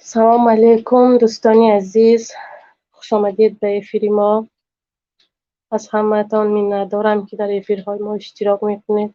Салом алейкум, дӯстони азиз, хушомадед ба эфири мо. Аз ҳамаатон миннатдорам, ки дар эфирҳои мо иштирок мекунед.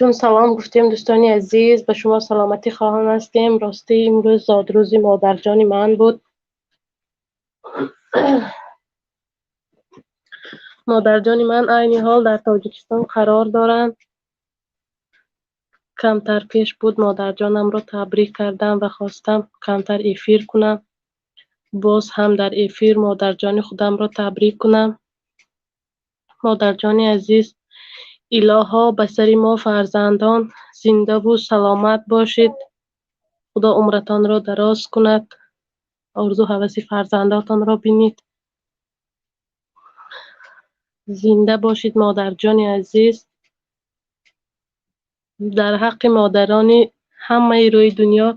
Чун салом гуфтем, дӯстони азиз, ба шумо саломатӣ хоҳон ҳастем. Ростӣ имрӯз зодрӯзи модарҷони ман буд. Модарҷони ман айни ҳол дар Тоҷикистон қарор доранд. Камтар пеш буд модарҷонамро табрик кардам ва хостам камтар эфир кунам. Боз ҳам дар эфир модарҷони худамро табрик кунам. Модарҷони азиз, илоҳо ба сари мо фарзандон зиндаву саломат бошед. Худо умратонро дароз кунад. Орзу ҳаваси фарзандотонро бинед. Зинда бошед, модарҷони азиз. Дар ҳаққи модарони ҳамаи рӯи дунё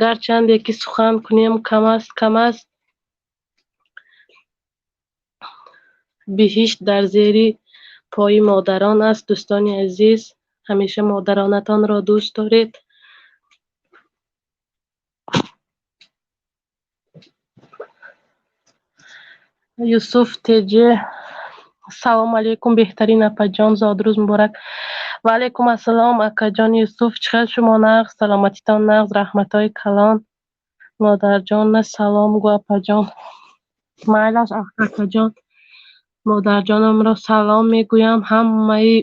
гарчанде ки сухан кунем кам аст, кам аст. Биҳишт дар зери пои модарон аст. Дӯстони азиз, ҳамеша модаронатонро дӯст доред. Юсуф Теҷе, салом алейкум, беҳтарин апаҷон, зодрӯз муборак. Ва алейкум ассалом, акаҷон Юсуф, чӣ хел шумо нағз, саломатитон нағз, раҳматҳои калон. Модарҷонна салом гӯ апаҷон. Майлаш акаҷон, модарҷонамро салом мегӯям. Ҳамаи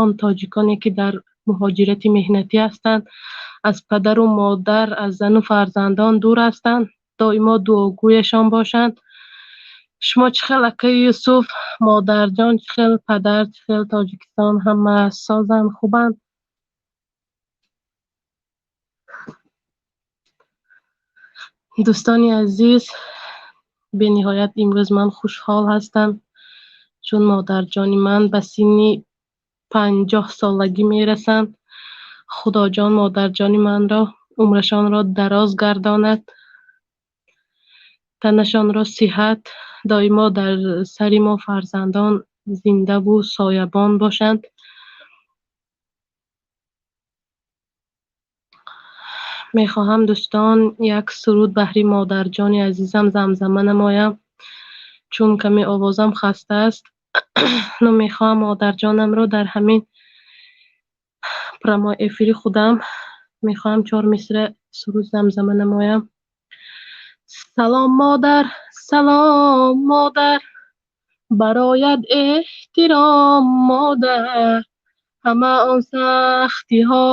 он тоҷиконе, ки дар муҳоҷирати меҳнатӣ ҳастанд, аз падару модар, аз зану фарзандон дур ҳастанд, доимо дуогӯяшон бошанд. Шумо чӣ хел, акаи Юсуф, модарҷон чӣ хел, падар чӣ хел, Тоҷикистон ҳама созанд, хубанд? Дӯстони азиз, бениҳоят имрӯз ман хушҳол ҳастам, чун модарҷони ман ба синни 50 солагӣ мерасанд. Худоҷон модарҷони манро умрашонро дароз гардонад, танашонро сиҳат, доимо дар сари мо фарзандон зиндаву соябон бошанд. Мехоҳам, дӯстон, як суруд баҳри модарҷони азизам замзама намоям, чун каме овозам хаста аст. Но мехоҳам модарҷонамро дар ҳамин прямой эфири худам мехоҳам 4 мисра суруд замзама намоям. Салом модар, салом модар, барояд эҳтиром модар, ҳама он сахтиҳо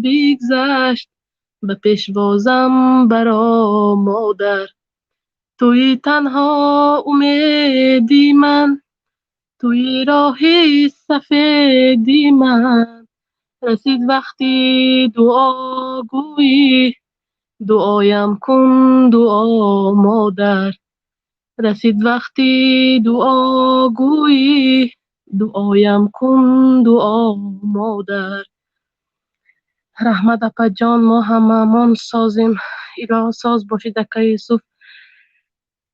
бигзашт, ба пешвозам баро модар. Туи танҳо умеди ман, туи роҳи сафеди ман, расид вақти дуогӯӣ, дуоям кун дуо модар. Расид вақти дуогӯӣ, дуоям кун дуо модар. Раҳмат апаҷон, мо ҳамамон созем. Илоҳо соз бошед, акаи Юсуф.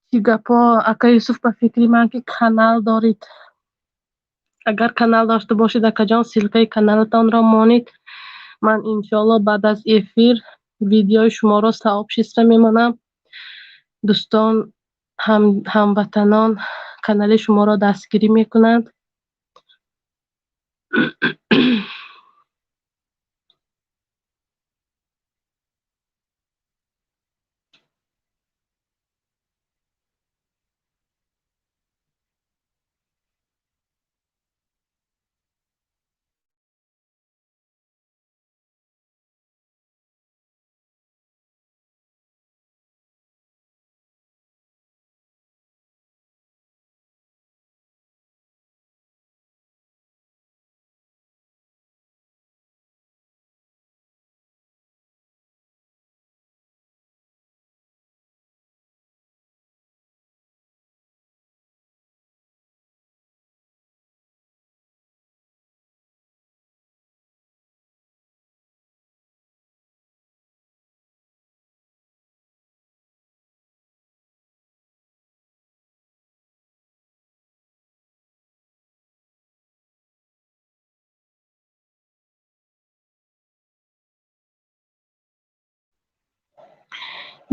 Чӣ гапо, акаи Юсуф, ба фикри ман ки канал доред. Агар канал дошта бошед, акаҷон, ссилкаи каналатонро монед. Ман иншоалло баъд аз эфир видеои шуморо сообщество мемонам. Дӯстон, ҳамватанон канали шуморо дастгирӣ мекунанд.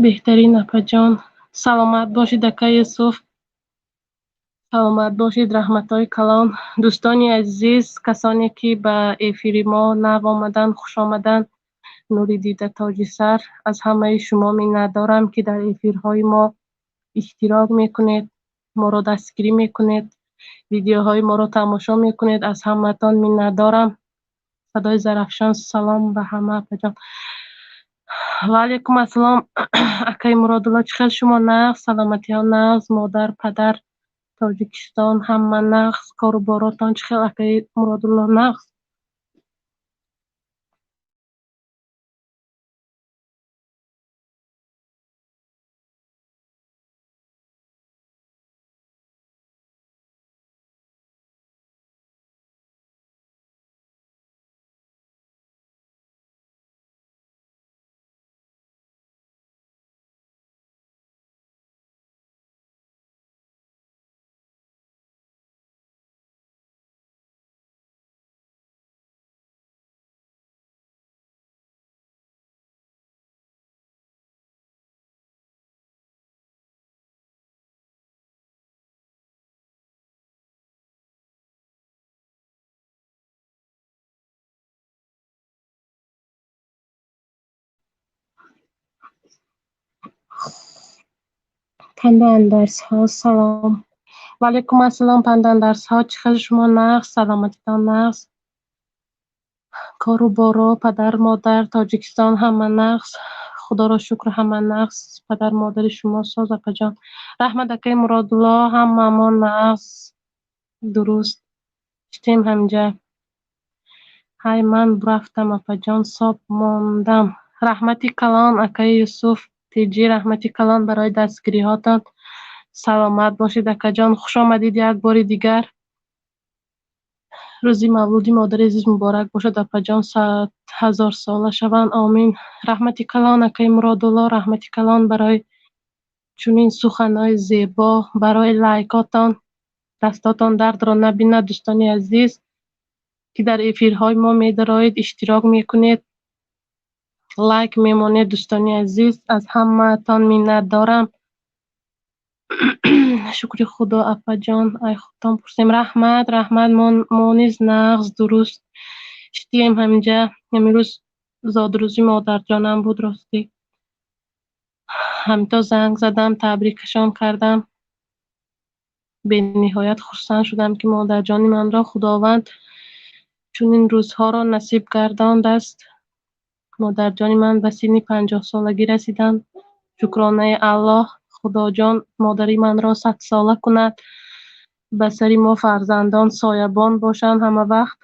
Беҳтарин апаҷон. Саломат бошед, ака Юсуф. Саломат бошед, раҳматҳои калон. Дӯстони азиз, касоне ки ба эфири мо нав омаданд, хуш омаданд. Нури дида тоҷи сар. Аз ҳамаи шумо миннатдорам, ки дар эфирҳои мо иштирок мекунед, моро дастгирӣ мекунед, видеоҳои моро тамошо мекунед. Аз ҳаматон миннатдорам. Садои Зарафшон, салом ба ҳама апаҷон. Ва алайкум ассалом, акаи Муродулло, чӣ хел шумо нағз, саломатиҳо нағз, модар, падар, Тоҷикистон ҳама нағз, кору боротон чӣ хел, акаи Муродулло нағз? Пандандарсҳо, салом. Ва алайкум ассалом, пандандарсҳо, чӣ хел шумо нағз, саломатитон нағз, кору боро, падар, модар, Тоҷикистон ҳама нағз, Худоро шукр ҳама нағз, падар модари шумо соз апаҷон. Раҳмат акаи Муродулло, ҳамамо нағз, дуруст. Штем ҳамҷа. Ҳай ман рафтам апаҷон, соб мондам. Раҳмати калон акаи Юсуф Теҷӣ, раҳмати калон барои дастгириҳотон. Саломат бошед акаҷон, хуш омадед як бори дигар. Рӯзи мавлуди модари азиз муборак бошад апаҷон, 100,000 сола шаванд, омин. Раҳмати калон акаи Муродулло, раҳмати калон барои чунин суханҳои зебо, барои лайкотон. Дастотон дардро набинад дӯстони азиз, ки дар эфирҳои мо медароед, иштирок мекунед, лайк мемонед. Дӯстони азиз, аз ҳамаатон миннат дорам. Шукри Худо апаҷон, ай худтон пурсем. Раҳмат, раҳмат, мо низ нағз, дуруст штием ҳаминҷа. Ҳамин рӯз зодрӯзи модарҷонам буд, ростӣ. Ҳаминто занг задам, табрикашон кардам. Бениҳоят хурсанд шудам, ки модарҷони манро Худованд чунин рӯзҳоро насиб гардондааст. Модарҷони ман ба синни 50 солагӣ расиданд. Шукронаи Аллоҳ, Худоҷон модари манро 100 сола кунад, ба сари мо фарзандон соябон бошанд ҳама вақт.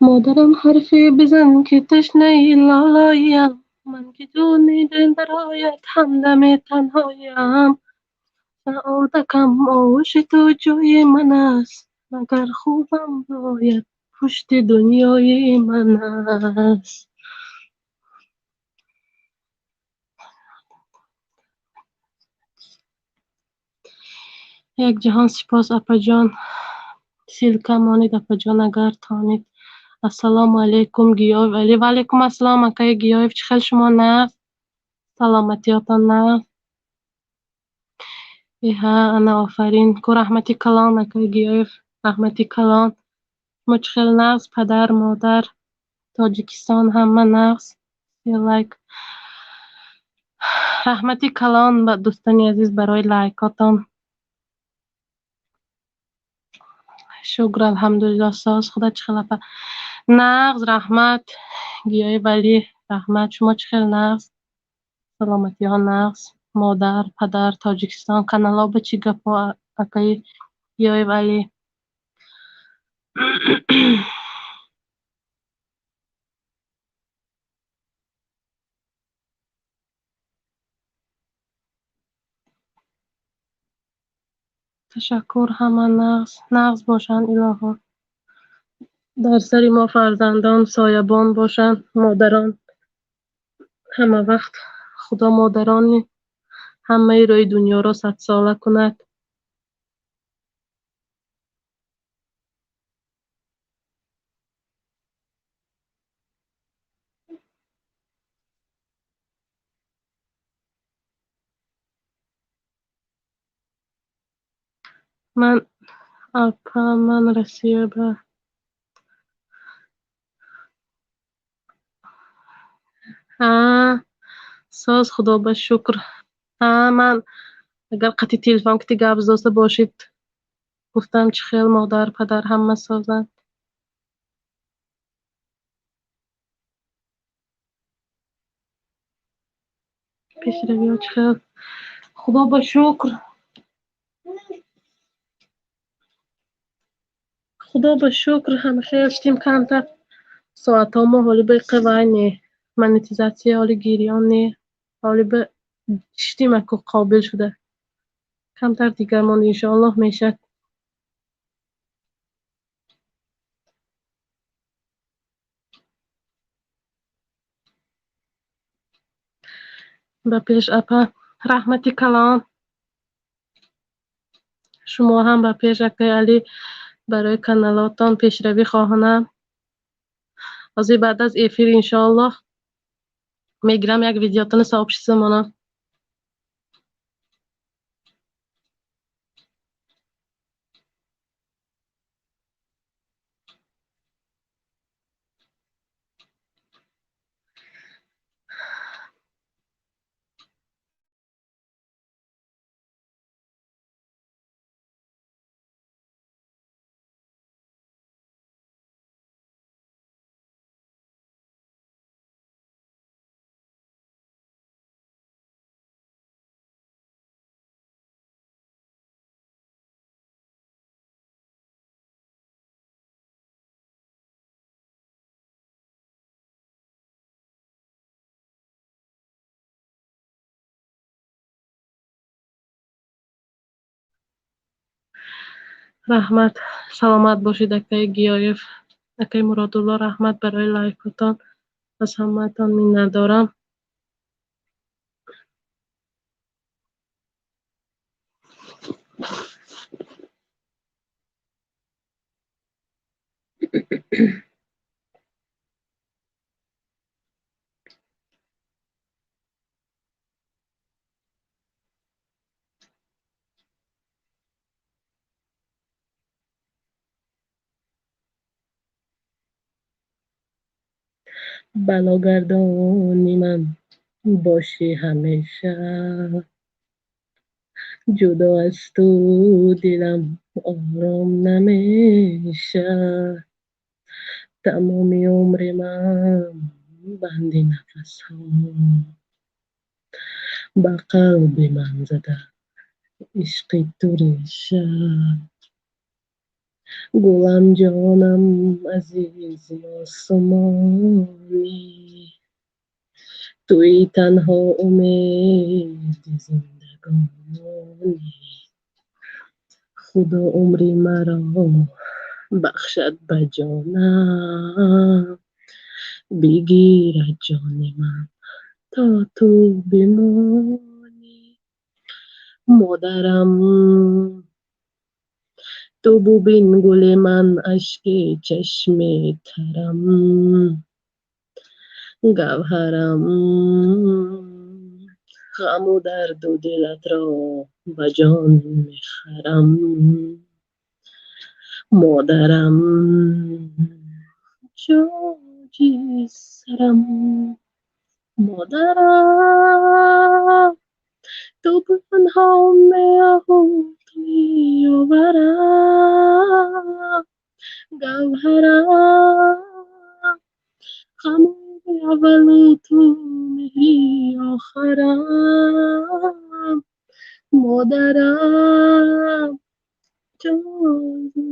Модарам ҳарфе бизан, ки ташнаи лолоям, ман ки ҷони дил дарояд ҳамдами танҳоям. Саодакам оғӯши ту ҷои ман аст, магар хубам бояд пушти дунёи ман аст. Як ҷаҳон сипос апаҷон. Ссылка монед апаҷон, агар тонед. Ассалому алайкум Гиёев Али. Ва алайкум ассалом акаи Гиёев, чӣ хел шумо нағз? Саломатиётон нағз? Иҳа, ана офарин. Ку раҳмати калон, акай Гиёев, раҳмати калон. Шумо чӣ хел нағз, падар, модар, Тоҷикистон ҳама нағз. Лайк. Раҳмати калон ба дӯстони азиз барои лайкотон. Шукр, алҳамдулиллоҳ, соз. Худо чӣ хел апа? Нағз, раҳмат. Гиёи Валӣ, раҳмат. Шумо чӣ хел нағз? Саломатиҳо нағз. Модар, падар, Тоҷикистон, каналҳо ба чӣ гапҳо, акаи Гиёи Валӣ? Ташаккур, ҳама нағз. Нағз бошанд, илоҳо. Дар сари мо фарзандон соябон бошанд, модарон. Ҳама вақт Худо модарони ҳамаи рӯи дунёро садсола кунад. Ман апа, ман Россия ба ҳа, соз, Худо ба шукр. Ҳа, ман агар қатъи телефон кити гап заста бошед, гуфтам чӣ хел модар, падар ҳама созанд. Пешравиҳо чӣ хел? Худо ба шукр. Худо ба шукр, ҳама хел шудем камтар. Соатҳо мо ҳоли ба иқвай не, монетизатсия ҳоли гирён не, ҳоли ба шудем аку қобил шуда. Камтар дигар монд, иншоаллоҳ мешад. Ба пеш апа, раҳмати калон. Шумо ҳам ба пеш, акаи Алӣ, барои каналотон пешравӣ хоҳонам. Ҳозир баъд аз эфир иншоаллоҳ мегирам як видеотони сообщество монам. Раҳмат, саломат бошед, акаи Гиёев, акаи Муродулло, раҳмат барои лайкотон. Аз ҳамаатон миннатдорам. Балогардони ман бошӣ ҳамеша, ҷудо аз ту дилам ором намеша. Тамоми умри ман банди нафасҳо, ба қалби ман зада ишқи ту реша. Гулам ҷонам азизи осмонӣ, туи танҳо умеди зиндагонӣ. Худо умри маро бахшад ба ҷонам, бигирад ҷони ман то ту бимонӣ. Модарам, ту бубин гули ман, ашки чашми тарам, гавҳарам, Ғаму дарду дилатро ба ҷон мехарам. Модарам, ҷоҷи сарам, модарам, ту танҳо меоҳу меоварам. Гавҳарам, ғами аввалу ту меҳри охирам. Модарам, ҷоҷи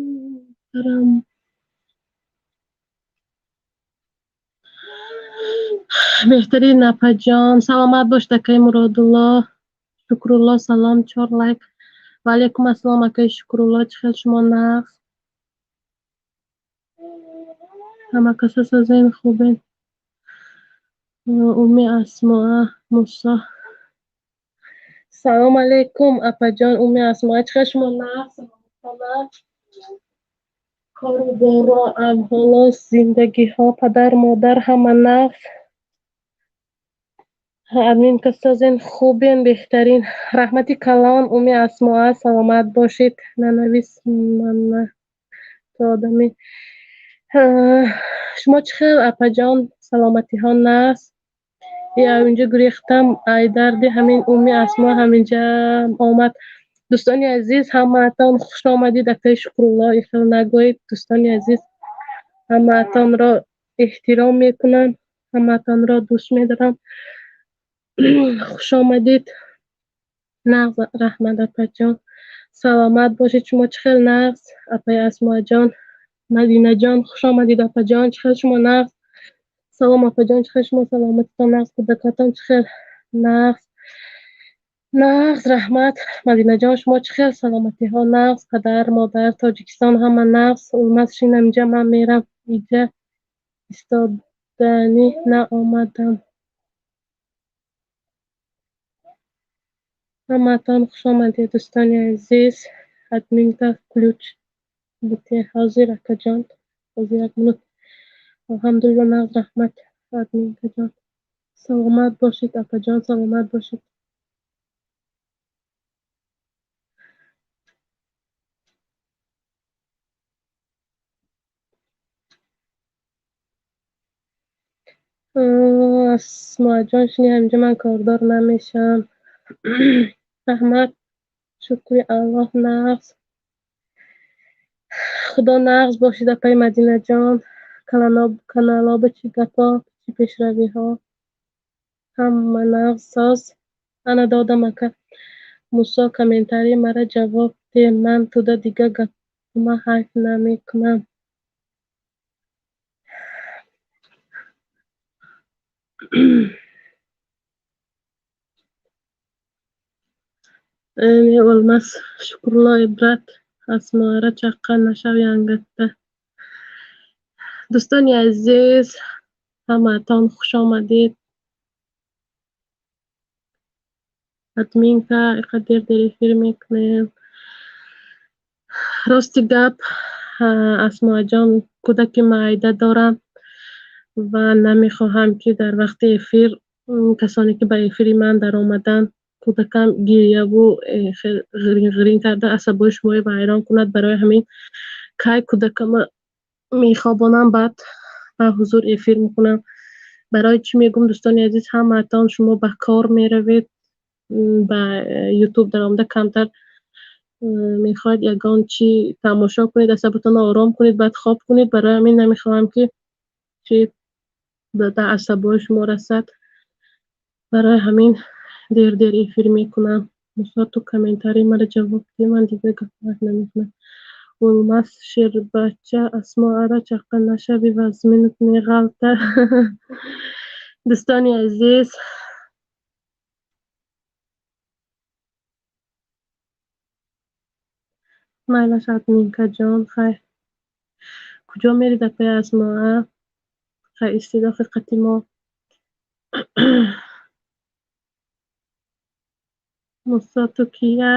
сарам. Беҳтарин апаҷон, саломат бош, акаи Муродулло. Шукрулло, салом, 4 лайк. Ва алайкум ассалом, акаи Шукрулло, чӣ хел шумо нағз? Ҳама каса созен, хубен? Уми Асмоа Мусо. Салом алейкум, апаҷон Уми Асмоа, чӣ хел шумо нағз? Саломат. Кору боро, аҳволо, зиндагиҳо, падар, модар ҳама нағз. Админка созен, хубен, беҳтарин. Раҳмати калон, Уми Асмоа, саломат бошед. Нанавис мана то одами. Шумо чӣ хел апаҷон, саломатиҳо нағз? Я инҷа гурехтам, ай дарди ҳамин Уми Асмоа ҳаминҷа омад. Дӯстони азиз, ҳамаатон хуш омадид. Акаи Шукрулло, ихел нагӯед. Дӯстони азиз, ҳамаатонро эҳтиром мекунам, ҳамаатонро дӯст медорам. Хуш омадид. Нағз, раҳмат апаҷон, саломат бошед. Шумо чӣ хел нағз, апаи Асмоаҷон? Мадинаҷон, хуш омадид апаҷон, чӣ хел шумо нағз? Салом апаҷон, чӣ хел шумо, саломатитон нағз, кӯдакатон чӣ хел нағз? Нағз, раҳмат. Мадинаҷон, шумо чӣ хел, саломатиҳо нағз, падар, модар, Тоҷикистон ҳама нағз? Улмаз шинам инҷа, ман мерам иҷа истоданӣ наомадам. Ҳамаатон хуш омадед, дӯстони азиз. Админка ключ бите ҳозир акаҷон, ҳозир як минут. Алҳамдулилло, нағз, раҳмат админкаҷон. Саломат бошед апаҷон, саломат бошед. Асмоаҷон, шуни ҳаминҷа ман кордор намешавам. Раҳмат, шукри Аллоҳ, нағз. Худо нағз бошед апаи Мадинаҷон. Каналоба чӣ гапо, чӣ пешравиҳо, ҳама нағз соз. Ана додам ака Мусо комментарии мара ҷавоб де, ман туда дига гапма ҳайф намекунам. Не олмас, Шукрулло ибрат, Асмоара чаққа нашав янгатда. Дӯстони азиз, ҳамаатон хуш омадед. Админка иқадр дер эфир мекунем. Рости гап, Асмоаҷон, кӯдаки майда дорам ва намехоҳам ки дар вақти эфир касоне ки ба эфири ман даромаданд, кӯдакам гирьяву ғирин карда асабои шуморо вайрон кунад. Барои ҳамин кай кӯдакама мехобонам, баъд ба ҳузур эфир мекунам. Барои чӣ мегӯм, дӯстони азиз, ҳамаатон шумо ба кор меравед, ба ютуб даромада камтар мехоҳед ягон чӣ тамошо кунед, асаботонро ором кунед, баъд хоб кунед. Барои ҳамин намехоҳам ки чӣ ба асабои шумо расад. Барои ҳамин дер-дер эфир мекунам. Мусо, ту комментарии мара ҷавоб де, ман дига гап намекунам. Улмас шербача, Асмоара чаққа нашави, вазминат меғалта. Дӯстони азиз, майлаш админкаҷон, хай куҷо мерид апаи Асмоа? Хай истидохи қати мо. Мусо, ту кия?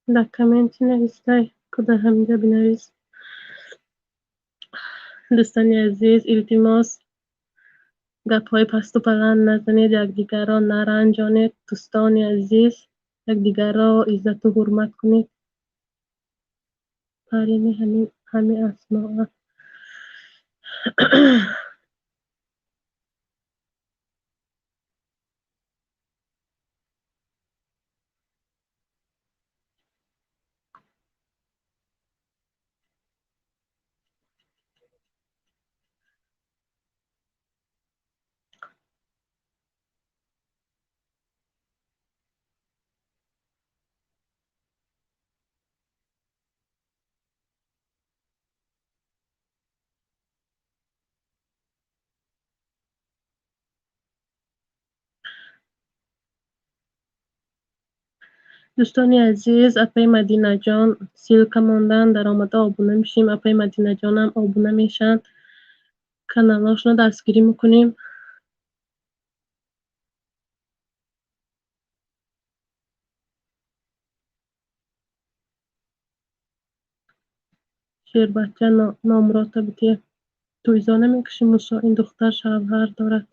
Дар комменти навистай, куда ҳаминҷа бинавис. Дӯстони азиз, илтимос, гапҳои пасту баланд назанед, якдигарро наранҷонед. Дӯстони азиз, якдигарро иззату ҳурмат кунед. Парини ҳами Асмоа. Дӯстони азиз, апаи Мадинаҷон ссылка мондан, даромада обуна мешем. Апаи Мадинаҷонам обуна мешаванд. Каналҳошонро дастгирӣ мекунем. Шербача номрота бития. Тӯйзо намекушӣ, Мусо, ин духтар шавҳар дорад.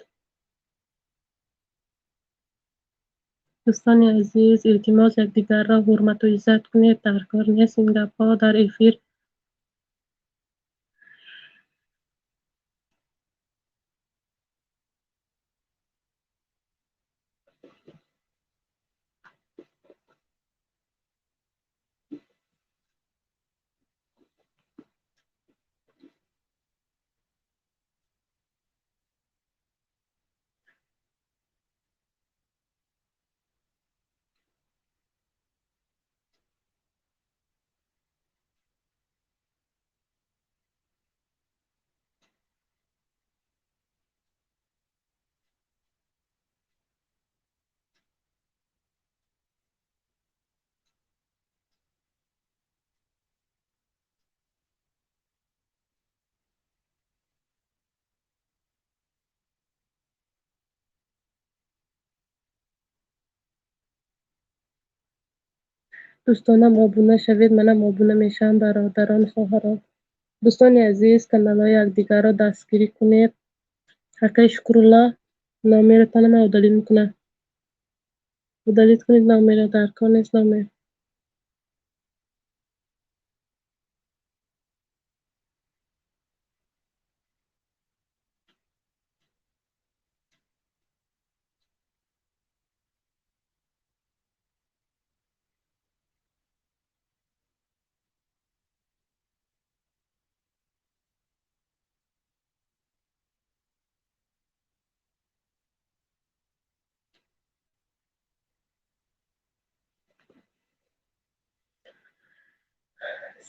Дӯстони азиз, илтимос, якдигарро ҳурмату иззат кунед. Дар кор нест ин гапҳо дар эфир. Дӯстонам, обуна шавед, манам обуна мешавам, бародарон, хоҳарон. Дӯстони азиз, каналҳои якдигарро дастгирӣ кунед. Акаи Шукрулло, номератонам удалить мекунам. Удалить кунед номера, дар кор нест номер.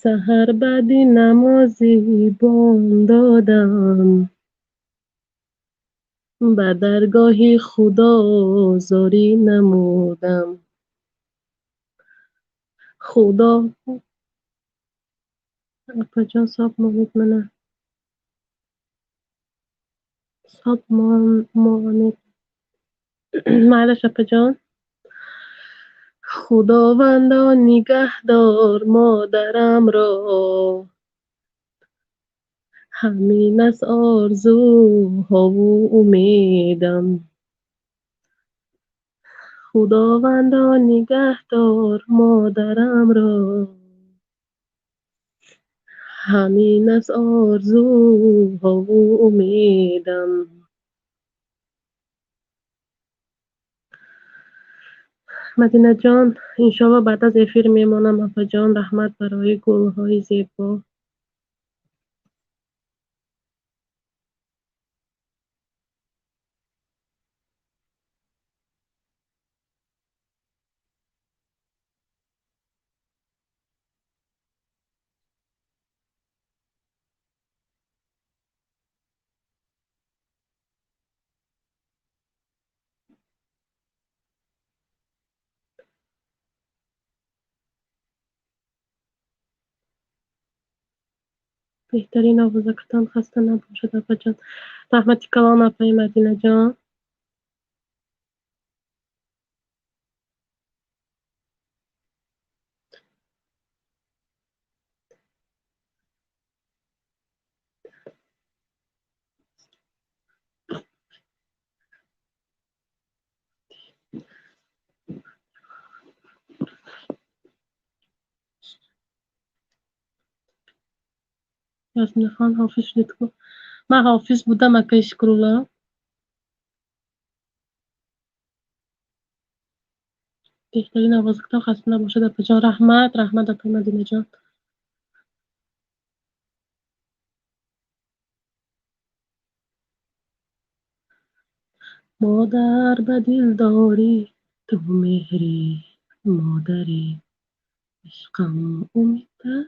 Саҳар баъди намози бом додам, ба даргоҳи Худо зорӣ намудам. Худо апаҷон, соб монед мана. Соб монед. Майлаш, апаҷон. Худовандо, нигаҳдор модарамро, ҳамин аст орзуҳову умедам. Худовандо, нигаҳдор модарамро, ҳамин аст орзуҳову умедам. Мадинаҷон, иншоалло баъд аз эфир мемонам. Апаҷон, раҳмат барои гулҳои зебо. Беҳтарин овозакатон, хаста набошад, апаҷон. Раҳмати калон, апаи Мадинаҷон. Ясминахон, ҳофиз шудед ку? Ман ҳофиз будам, акаи Шукрулло. Беҳтарин овозгӯтон, хаста набошад, апаҷон. Раҳмат, раҳмат, апаи Мадинаҷон. Модар, ба дил дорӣ ту меҳри модарӣ, ишқам умедтар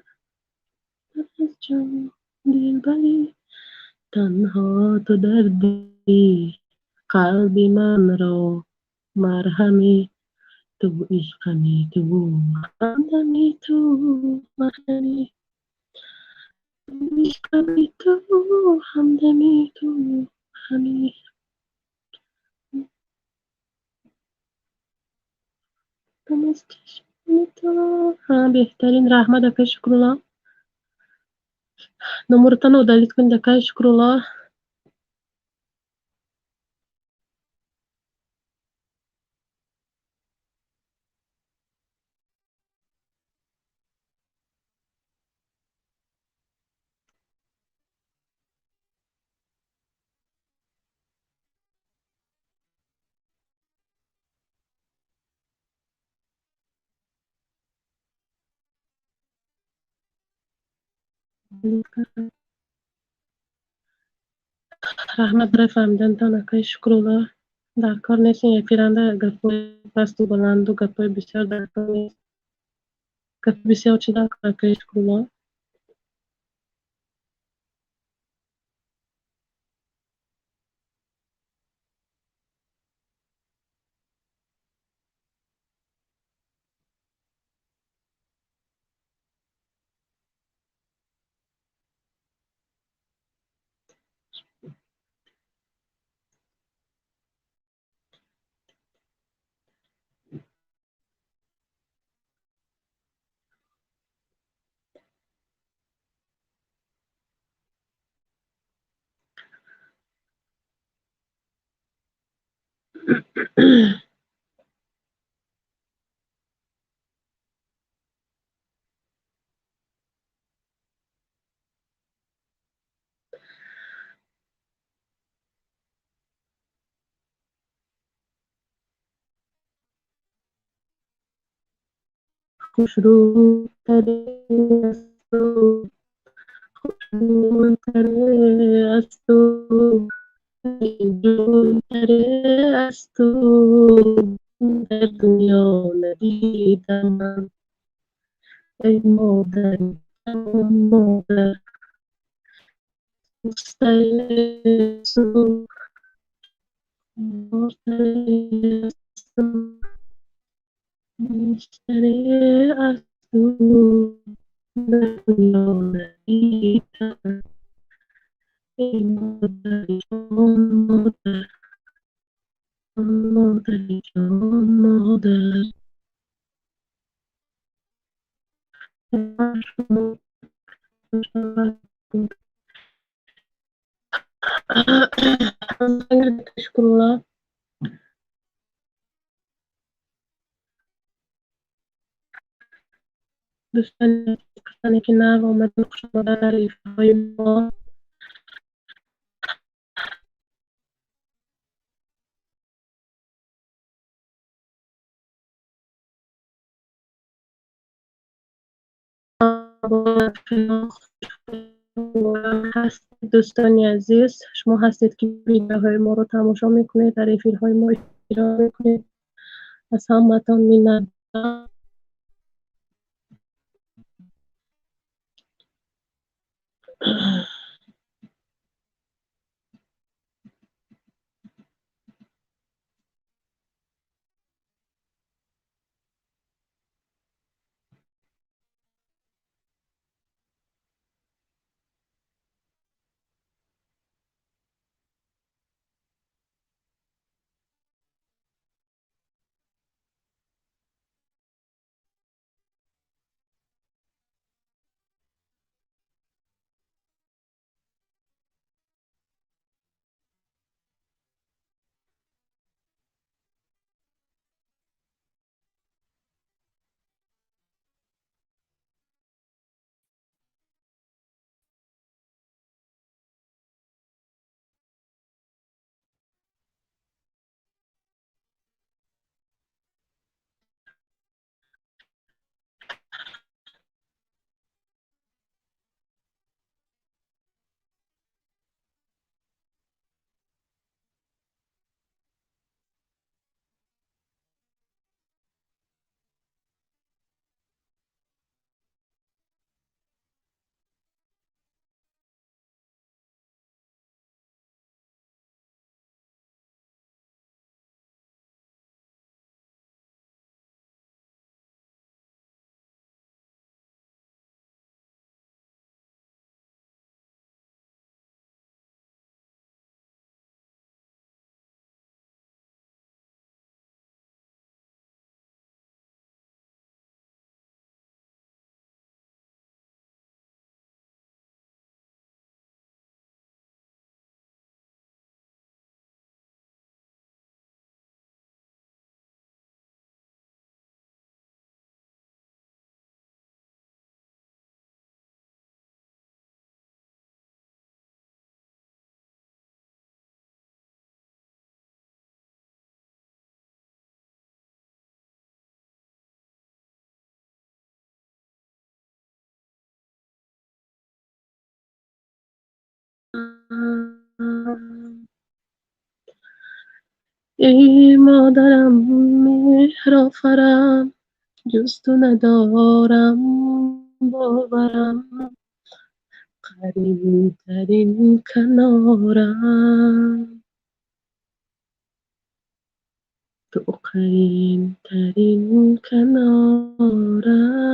аз ҷон дилбарӣ, танҳо ту дарди қалби манро марҳамӣ, ту ишқами, ту ҳамдами, ту марҳамӣ, ту ишқами, ту ҳамдами, ту ҳамӣ. Беҳтарин, раҳмат, акаи Шукрулло. Номуртонро удалить кунед, акаи Шукрулло. Раҳмат барои фаҳмидантон, акаи Шукрулло. Дар кор нест ин эфиранда гапҳои пасту баланду, гапҳои бисёр дар кор нест. Гапи бисёр чӣ дар кор, акаи Шукрулло? Хушрӯтар аз ту, ҷӯтар аз ту дар дунё надидам. Эй модар, модар, дӯстаи ту, модари ту, аз ту дар дунё надидам. Эй модари ҷон, модар, модари ҷон, модар. Шукрулло. Дӯстони касоне ки нав омаданд, хуш омаданд дар эфирҳои мо. Дӯстони азиз, шумо ҳастед ки видеоҳои моро тамошо мекунед, дар эфирҳои мо иштирок мекунед. Аз ҳаматон миннатдорам. Эй модарам меҳрофарам, ҷуз ту надорам боварам, қаринтарин канорам, ту қаринтарин канорам.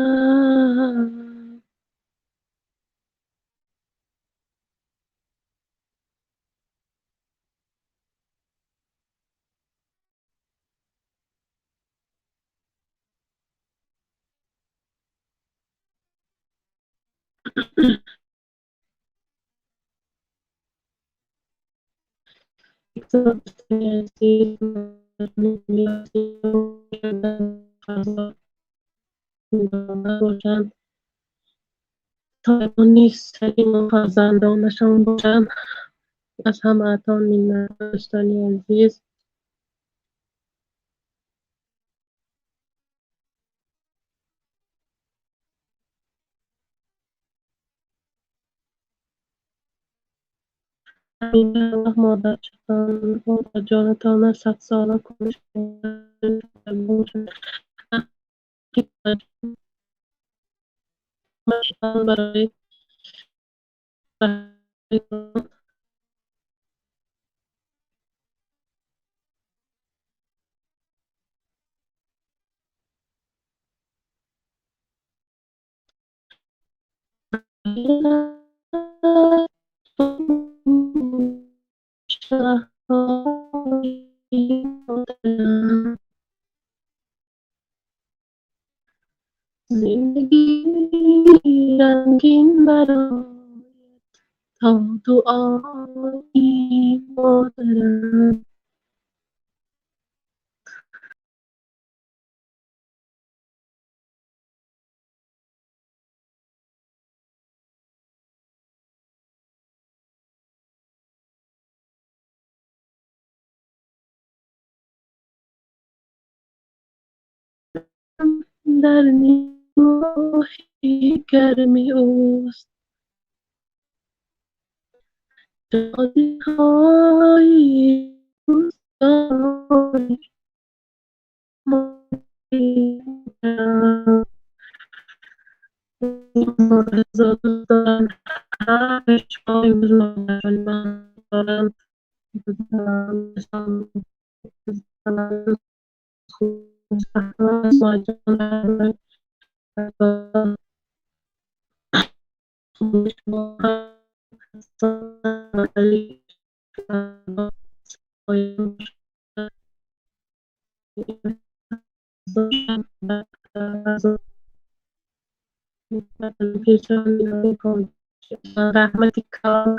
Бошанд, фарзандонашон бошанд. Аз ҳамаатон миннат, дӯстони азиз. Модарҷонатонро 100 сола кунед. Барои зиндагӣ рангин барояд то дуои модарам. Дар нигоҳи гарми ӯст шодиҳои Раҳмати калон.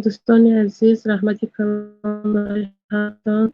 Дӯстони азиз, раҳмати калон барои ҳаматон.